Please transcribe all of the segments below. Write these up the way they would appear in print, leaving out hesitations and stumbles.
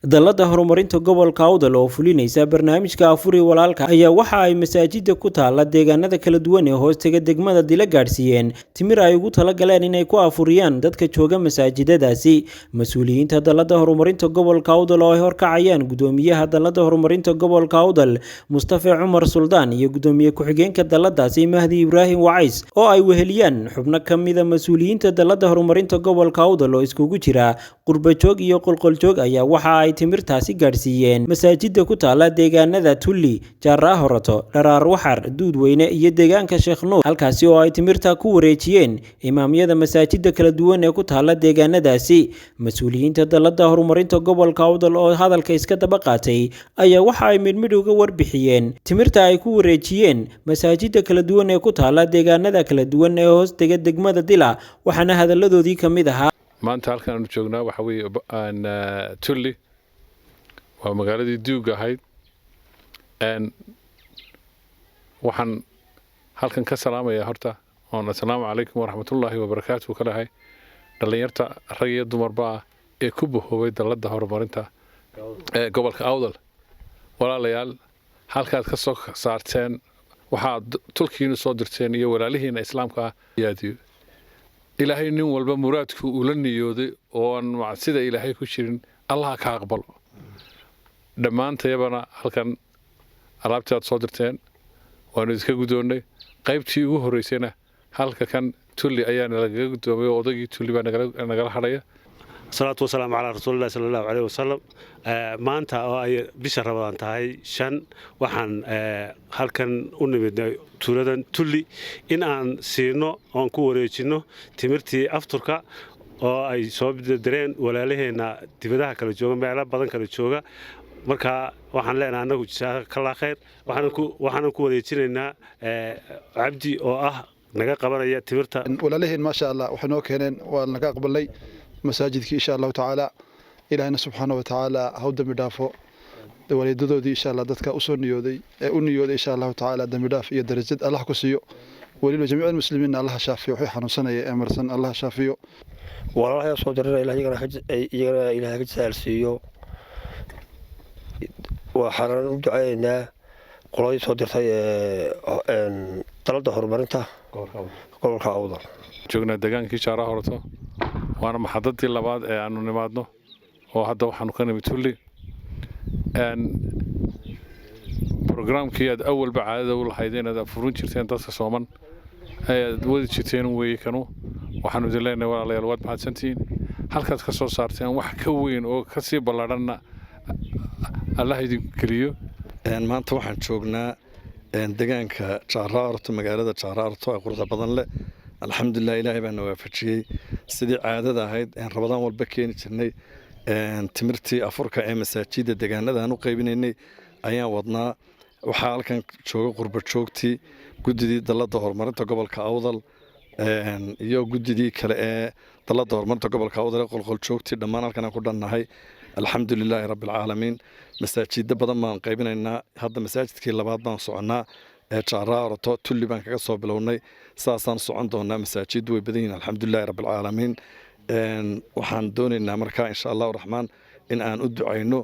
Dallada horumarinta gobolka Awdal oo fulinaysa barnaamijka Afuri Walaalka ayaa waxa ay masaajida ku taala deegaanada kala duwan ee hoostaga degmada Dila gaadhsiiyeen timir ay ugu talagaleen inay ku afuriyaan dadka jooga masaajidadaasi. Mas-uuliyiinta dallada horumarinta gobolka Awdal oo ay horkacayaan gudoomiyaha dallada horumarinta gobolka Awdal Mustafa Cumar Suldaan iyo gudoomiye ku-xigeenka dalladaasi Mahdi Ibraahim Wacays oo ay weheliyaan xubno ka mid ah mas-uuliyiinta dallada horumarinta gobolka Awdal oo iskugu jira qurbo-joog iyo qolqol-joog ayaa waxa ay timirtaasi gaadhsiiyeen masaajida ku taala deegaanada Tulli, Jaaraa Horato, Dharaar Waxar, Duudweyne iyo deegaanka Sheekh Nuur, halkaasi oo ay timirta ku wareejiyeen imaamyada masaajida kala duwan ee ku taala deegaanadaasi. Mas-uuliyiinta dallada horumarinta gobolka Awdal oo hadalka iska daba qaatay ayaa waxa ay midmidh uga warbixiyeen timirta ay ku wareejiyeen masaajida kala duwan ee ku taala deegaanada kala duwan ee hoostega degmada Dila, waxaana hadalladoodii ka mid ahaa: Maanta halkan aanu joognaa waxa weeye aan Tulli, waa magaaladii duuga ahayd. Waxaan halkan ka salaamayaa horta oon assalaamu calaykum waraxmatullaahi wabarakaatuhu ka dhahay dhallinyarta rag iyo dumarba ah ee ku bahoobay dalladda horumarinta ee gobolka Awdal. Walaalayaal, halkaad ka soo saarteen waxaad tulkiinu soo dirteen iyo walaalihiina islaamka ah yaadiyo Ilaahay nin walba muraadku ula niyooday oon macsida Ilaahay ku jirin Allaha ka aqbalo. Dhammaantayabana halkan alaabtii aad soo dirteen waanu idinka guddoonnay. Qaybtii ugu horreysayna halka kan Tulli ayaana lagaga guddoomay oo odaygii Tulli baa nagala hadhaya. Asalaatu wasalaamu calaa rasuulillahi sala allahu caleyhi wasalam. Maanta oo ay bisha Rabadaan tahay 5, waxaan halkan u nimidnay tuuladan Tulli in aan siino oon ku wareejinno timirtii afturka oo ay soo direen walaalaheenna dibadaha kala jooga, meelo badan kala jooga. Marka waxaan leenahay annagu jazaakallaa khayr. Waxaanan ku wareejinaynaa Cabdi oo ah naga qabanaya timirta. Walaalaheen, maasha Allah, waxay noo keeneen waa naga aqbalay masaajidkii, insha Allahu tacaala. Ilaahina subxaana wa tacaala ha u dambi dhaafo walidadoodii, insha Allah. Dadka usoo niyooday ee u niyooday, insha Allahu tacaala, dambi dhaaf iyo darajad Allah ku siiyo. Weliba jamiic muslimiinna Allah shaafiyo, waxay xanuunsanaya ee marsan Allah shaafiyo. Walaalaha soo dirana iyagana Ilaah ka jazaal siiyo. Waxaan u ducaynaynaa qoladii soo dirtay ee dalada horumarinta gobolka Awdal. Joognaa degaankii Jaaraa Horato, waana maxadadii labaad ee aanu nimaadno oo hadda waxaanu ka nimid Tulli. Programkii aad awalba caadada u lahayd inaad afurin jirteen dadka sooman ayaad wadi jirteen weeye kanu. Waxaanu idin leenahay, walaalayaal, waad mahadsantihiin. Halkaad ka soo saarteen wax ka weyn oo ka sii ballaadhanna Allah idin geliyo. Maanta waxaan joognaa deegaanka Jaaraarto, magaalada Jaaraarto ee quruxda badan leh. Alxamdulilah, Ilaahay baa na waafajiyey. Sidii caadada ahayd Rabadaan walba keeni jirnay timirtii afurka ee masaajidda deegaanada aan u qaybinaynay ayaan wadnaa. Waxaa halkan jooga qurba joogtii, guddidii dalladda horumarinta gobolka Awdal iyo guddidii kale ee dalladda horumarinta gobolka Awdal ee qolqol joogtii. Dhammaan halkan aan ku dhannahay, alxamdulilaahi rabbilcaalamiin. Masaajiddo badan baan qaybinaynaa. Hadda masaajidkii labaad baan soconnaa ee Jaaraarato. Tulli baan kaga soo bilownay, saasaan socon doonaa. Masaajiddu way badan yihiin, alxamdulilahi rabbilcaalamiin. Waxaan doonaynaa markaa, insha Allahu raxmaan, in aan u ducayno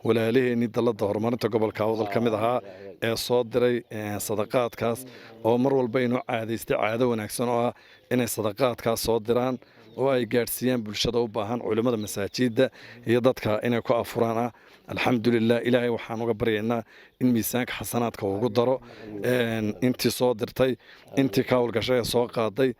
walaalaheenii dalladda horumarinta gobolka Awdal ka mid ahaa ee soo diray sadaqaadkaas, oo mar walba inoo caadaystay caado wanaagsan oo ah inay sadaqaadkaas soo diraan oo ay gaadhsiiyaan bulshada u baahan, culimmada masaajidda iyo dadka inay ku afuraan ah. Alxamdulilah, Ilaahay waxaan uga baryaynaa in miisaanka xasanaadka ugu daro intii soo dirtay, intii ka howlgashay ee soo qaaday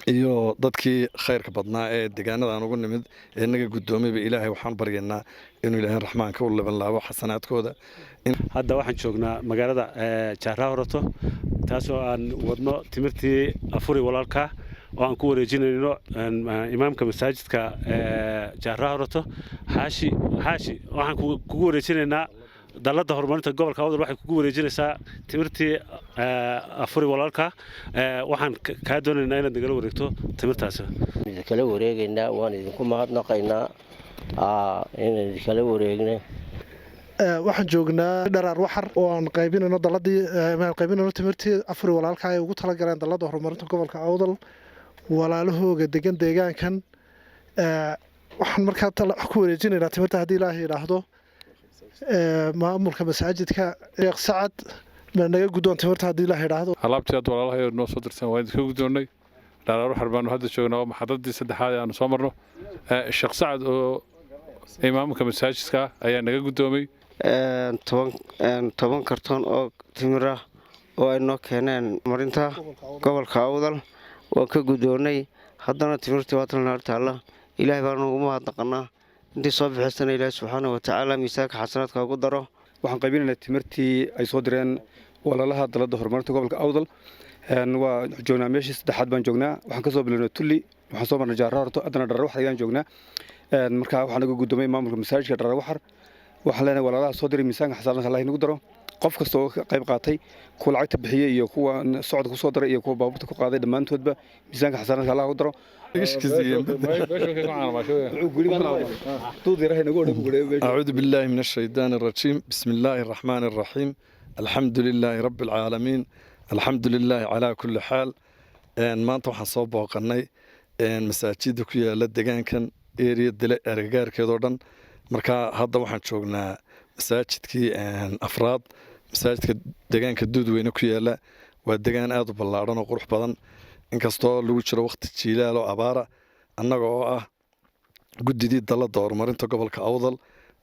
iyo dadkii khayrka badnaa ee deegaanadaan ugu nimid ee naga guddoomayba. Ilaahay waxaan baryaynaa inuu Ilaahay raxmaanka u labanlaabo xasanaadkooda. Hadda waxaan joognaa magaalada Jaaraa Horato, taasoo aan wadno timirtii afuri walaalka oo aan ku wareejinayno imaamka masaajidka Jaaraa Horato, Xaashi. Xaashi, waxaan kugu wareejinaynaa, dalladda horumarinta gobolka Awdal waxay kugu wareejinaysaa timirtii afuri walaalka. Waxaan kaa doonaynaa inaad nagala wareegto timirtaasi. Idinkala wareegaynaa, waan idinku mahadnaqaynaa inaan idinkala wareegna. Waxaan joognaa Dharaar Waxar oo aan qaybinayno daladii, aan qaybinayno timirtii afuri walaalka ay ugu talagaleen dalladda horumarinta gobolka Awdal walaalahooga degan deegaankan. Waxaan markaa ku wareejinaynaa timirta, haddii Ilaahay yidhaahdo, maamulka masaajidka. Sheekh Sacad, ma naga guddoon timirta, haddii Ilaah yidhaahdo? Alaabtii aad walaalahay noo soo dirteen waa idinka guddoonnay. Dharaar baanu hadda joognaa, waa maxadadii saddexaad ee aanu soo marno. Sheekh Sacad oo imaamka masaajidka ayaa naga guddoomay. 10 kartoon oo timira oo ay noo keeneen marinta gobolka Awdal waan ka guddoonnay. Haddana timirtii waa tan naar taalla. Ilaahay baanu ugu mahadnaqanaa. Intii soo bixisana Ilaahay subxaana watacaala miisaanka xasanaadka ugu daro. Waxaan qaybinaynaa timirtii ay soo direen walaalaha dalladda horumarinta gobolka Awdal. Waa joognaa meeshii saddexaad baan joognaa. Waxaan kasoo bilownay Tulli, waxaan soo marnay Jaaraarto, haddana Dhararwaxar ayaan joognaa. Marka waxaa naga guddoomay maamulka masaajidka Dhararwaxar. Waxaan leenahay walaalaha soo diray, miisaanka xasanaadka Allah inagu daro. Qof kasta oo ka qayb qaatay, kuwa lacagta bixiyey iyo kuwa socodka kusoo daray iyo kuwa baabuurta ku qaaday, dhammaantoodba miisaanka xasanaadka Allah u daro. أعوذ بالله من الشيطان الرجيم، بسم الله الرحمن الرحيم، الحمد لله رب العالمين، الحمد لله على كل حال. Maanta waxaan soo booqanay masaajida ku yaala deegaankan area Dile agagaarkeedoo dhan. Marka hadda waxaan joognaa masaajidkii afraad, masaajidka deegaanka Duudweyne ku yaala. Waa deegaan aada u ballaadhan oo qurux badan, inkastoo lagu jiro waqti jiilaal oo abaara. Annaga oo ah guddidii dalladda horumarinta gobolka Awdal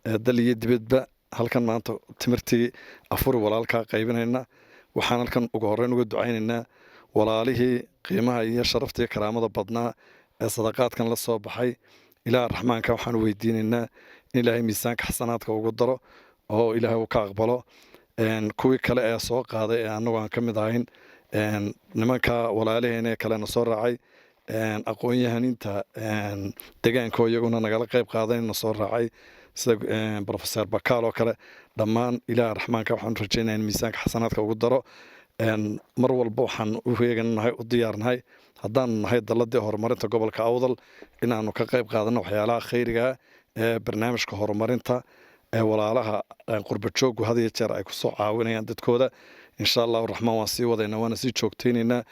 ee dal iyo dibadba, halkan maanta timirtii afuri walaalkaa qaybinayna. Waxaan halkan ugu horreyn uga ducaynaynaa walaalihii qiimaha iyo sharafta iyo karaamada badnaa ee sadaqaadkan la soo baxay. Ilaah Raxmaanka waxaan weydiinaynaa in Ilaahay miisaanka xasanaadka ugu daro oo Ilaahay uu ka aqbalo. Kuwii kale ee soo qaaday ee annagu aan ka mid ahayn, nimanka walaalaheena ee kalena soo raacay, aqoon-yahaninta deegaanka oo iyaguna nagala qayb qaadanayna soo raacay, sida Professor Bakaal oo kale, dhammaan Ilaah Raxmaanka waxaan rajaynaya in miisaanka xasanaadka ugu daro. Mar walba waxaan u heeganahay, u diyaarnahay, haddaanu nahay dalladii horumarinta gobolka Awdal, inaanu ka qayb qaadano waxyaalaha khayriga ee barnaamijka horumarinta ee walaalaha qurba jooggu had iyo jeer ay kusoo caawinayaan dadkooda. Insha Allahu Raxmaan waan sii wadaynaa, waana sii joogtaynaynaa.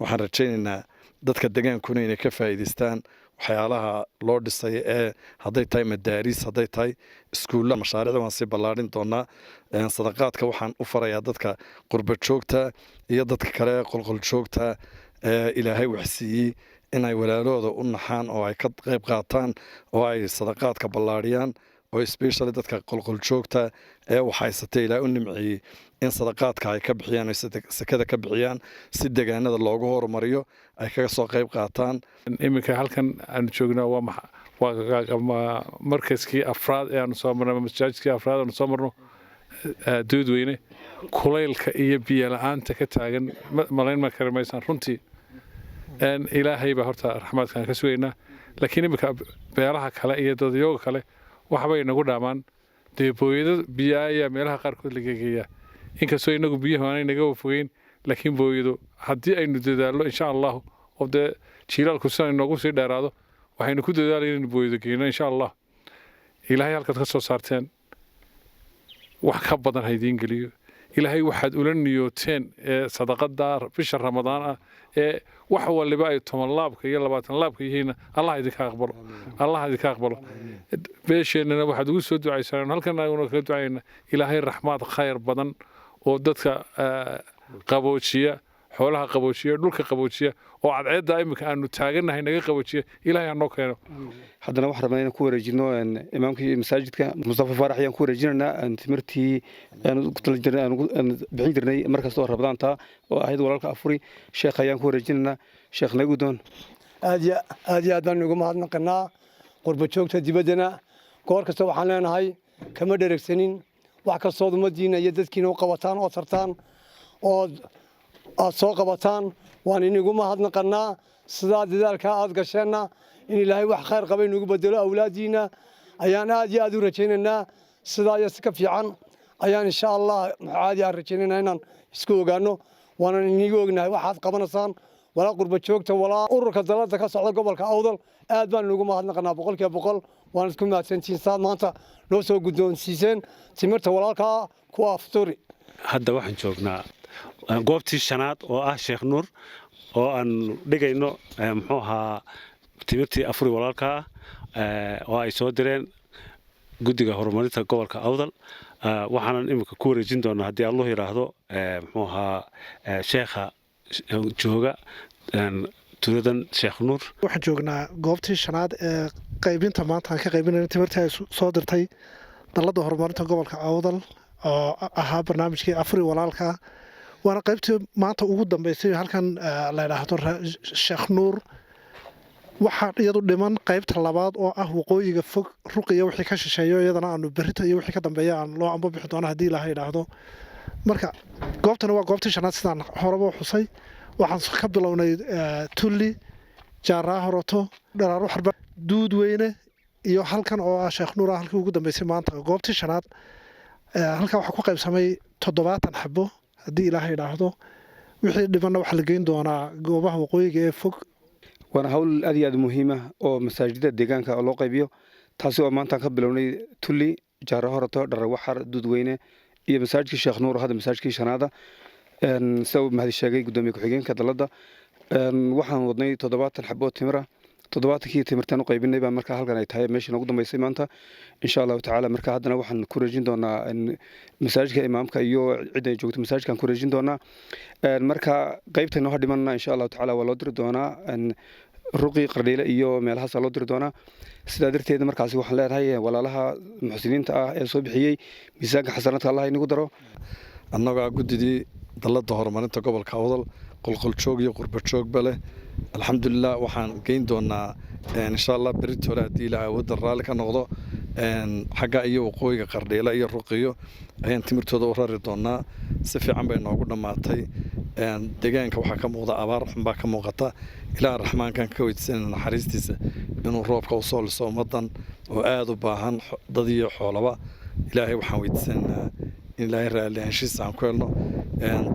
Waxaan rajaynaynaa dadka degaankuna inay ka faa'iidaystaan waxyaalaha loo dhisay ee hadday tahay madaariis, hadday tahay iskuulla. Mashaariicda waan sii ballaadhin doonaa. Sadaqaadka waxaan u farayaa dadka qurba joogta iyo dadka kale qolqol joogta ee Ilaahay waxsiiyey inay walaalooda u naxaan oo ay ka qayb qaataan oo ay sadaqaadka ballaadhiyaan, oo especially dadka qolqol joogta ee waxhaysatay Ilaahay u nimceeyey in sadaqaadka ay ka bixiyaan, oo sakada ka bixiyaan, si deegaanada loogu horumariyo ay kaga soo qayb qaataan. Iminka halkan aanu joognaa waa markaskii afraad ee aanu soo marno, masaajidkii afraad aanu soo marno Duudweyne. Kulaylka iyo biyo la-aanta ka taagan malayn ma kari maysaan runtii. Ilaahay baa horta raxmaadkaan ka sugaynaa, laakiin iminka beelaha kale iyo dadyooga kale waxbay nagu dhaamaan. Dee booyado biyo ayaa meelaha qaarkood laga geeyaa, inkastoo inagu biyuhu aanay naga fogeyn, laakiin booyado haddii aynu dadaallo, insha Allahu, oo dee jiilaalku sidan inoogu sii dheeraado, waxaynu ku dadaalaya inaynu booyado geyno, insha Allah. Ilaahay halkaad ka soo saarteen wax ka badan ha idiin geliyo. Ilaahay waxaad ula niyooteen ee sadaqada bisha Ramadaan ah ee wax waliba ay 10 laabka iyo 20 laabka yihiin, Allah idinka aqbalo, Allah idinka aqbalo. Beesheennana waxaad ugu soo ducaysaan, halkan aguna kaga ducayna, Ilaahay raxmaad khayr badan oo dadka qaboojiya, xoolaha qaboojiya, dhulka qaboojiya, oo cadceedda iminka aanu taagannahay naga qaboojiya, Ilaahay ha noo keeno. Haddana waxaan rabnaa inaan ku wareejino imaamkii masaajidka, Mustafa Faarax ayaan ku wareejinaynaa timirtii aan ku tala jirnay, aan bixin jirnay markasta oo Rabadaanta, oo ahayd walaalka afuri. Sheekh ayaan ku wareejinaynaa. Sheekh, naga guddoon. Aad iyo aad iyo aad baan ugu mahadnaqanaa qurba joogta dibaddana. Goor kasta waxaan leenahay kama dheregsanin wax kastood ummaddiina iyo dadkiina u qabataan oo tartaan ood aad soo qabataan. Waan inigu mahadnaqanaa sidaa dadaalkaa aad gasheenna. In Ilaahay wax khayr qaba inugu bedelo awlaaddiinna ayaan aad iyo aad u rajaynaynaa. Sidaa iyo si ka fiican ayaan, insha Allah, caadi aan rajaynaynaa inaan isku ogaano. Waanan inigu ognahay waxaad qabanaysaan, walaa qurba joogta, walaa ururka dalada ka socda gobolka Awdal. Aad baan inugu mahadnaqanaa 100%. Waan isku mahadsantihiin saad maanta noo soo guddoonsiiseen timirta walaalkaa kuwa afturi. Hadda waxaan joognaa goobtii shanaad oo ah Sheekh Nuur, oo aan dhigayno, muxuu ahaa, timirtii afuri walaalkaa. oo ay soo direen guddiga horumarinta gobolka Awdal. Waxaanan iminka ku wareejin doonaa, haddii Allahu yidhaahdo, muxuu ahaa, sheekha jooga tuuladan Sheekh Nuur. Waxaan joognaa goobtii shanaad ee qaybinta maanta aan ka qaybinayna timirtii ay soo dirtay dalladda horumarinta gobolka Awdal oo ahaa barnaamijkii Afuri Walaalka, waana qaybtii maanta ugu dambeysay halkan la yidhaahdo Sheekh Nuur. Waxaa iyadu dhiman qaybta labaad oo ah waqooyiga fog, Ruqiya wixii ka shisheeyo, iyadana aanu berrito iyo wixii ka dambeeya aan loo ambo bixi doono haddii Ilaaha yidhaahdo. Marka goobtani waa goobtii shanaad sidaan horeba xusay. Waxaan ka bilownay Tulli, Jaaraa Horoto, Dharaaro Xarba, Duudweyne iyo halkan oo ah Sheekh Nuur ah halkii ugu dambeysay maanta, goobtii shanaad. Halkan waxaa ku qaybsamay 70 xabo haddii Ilaaha yidhaahdo. Wixii dhimanna waxaa la geyn doonaa goobaha waqooyiga ee fog. Waana hawl aad iyo aad muhiima oo masaajida deegaanka loo qaybiyo, taasi oo maantaan ka bilownay Tulli, Jaara Horato, Dharawaxar, Duudweyne iyo masaajidkii Sheekh Nuur, hadda masaajidkii shanaada. Sida uu Mahdi sheegay gudoomiye ku-xigeenka dalladda, waxaan wadnay 70 xabo timira. 70kii timirtaan u qaybinay baa marka halkan ay tahay meeshii noogu dambeysay maanta, insha Allahu tacaala. Marka haddana waxaan ku wareejin doonaa masaajidka imaamka iyo cidda ay joogto masaajidkaan ku wareejin doonaa. Marka qaybta noo dhimanna, insha Allahu tacaala, waa loo diri doonaa Ruqi, Qardhiile iyo meelahaasaa loo diri doonaa. Sidaa darteed markaasi waxaan leenahay walaalaha muxsiniinta ah ee soo bixiyey, miisaanka xasanaadka Allah inagu daro. Annagaa guddidii dalladda horumarinta gobolka Awdal, qolqoljoog iyo qurbajoogba leh, alxamdulilah, waxaan geyn doonaa insha Allah berito hore haddii Ilaah awoodda raalli ka noqdo xagga iyo waqooyiga Qardhiila iyo Ruqiyo ayaan timirtooda u rari doonaa. Si fiican bay noogu dhammaatay. Deegaanka waxaa ka muuqda abaar xun baa ka muuqata. Ilaah Raxmaankan ka weydiisanayna naxariistiisa inuu roobka usoo liso ummaddan oo aada u baahan, dad iyo xoolaba. Ilaahay waxaan weydiisanaynaa in Ilaahay raalli ahaanshihiisa aan ku helno.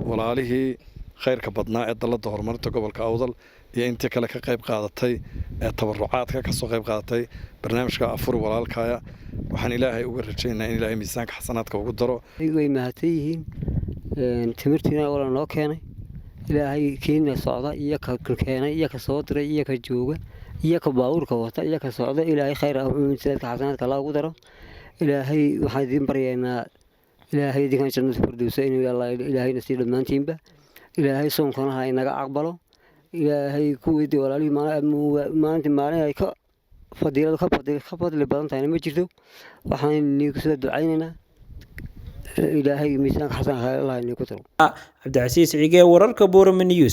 Walaalihii khayrka badnaa ee dalladda horumarinta gobolka Awdal iyo intii kale ka qayb qaadatay ee tabarucaadka kasoo qayb qaadatay barnaamijka Afuri Walaalkaya, waxaan Ilaahay uga rajaynaa in Ilaahay miisaanka xasanaadka ugu daro. Way mahadsan yihiin. Timirtiina wala noo keenay. Ilaahay kiina socda iyo ka keenay iyo ka soo diray iyo ka jooga iyo ka baabuurka wata iyo ka socda, Ilaahay khayr miisaanka xasanaadka Allah ugu daro. Ilaahay waxaan idiin baryaynaa, Ilaahay idinkan jannada firdowsa inuu Ilaahayna sii dhammaantiinba. Ilaahay soonkana ha inaga aqbalo. Ilaahay kuwii walaalihii maalinta maalin ay ka fadiiladu ka fadli badan tahayna ma jirto. Waxaan inigu soo ducaynaynaa Ilaahay miisaanka xasanka Allah inigu daro. Cabdicasiis Cige, wararka Boorama News.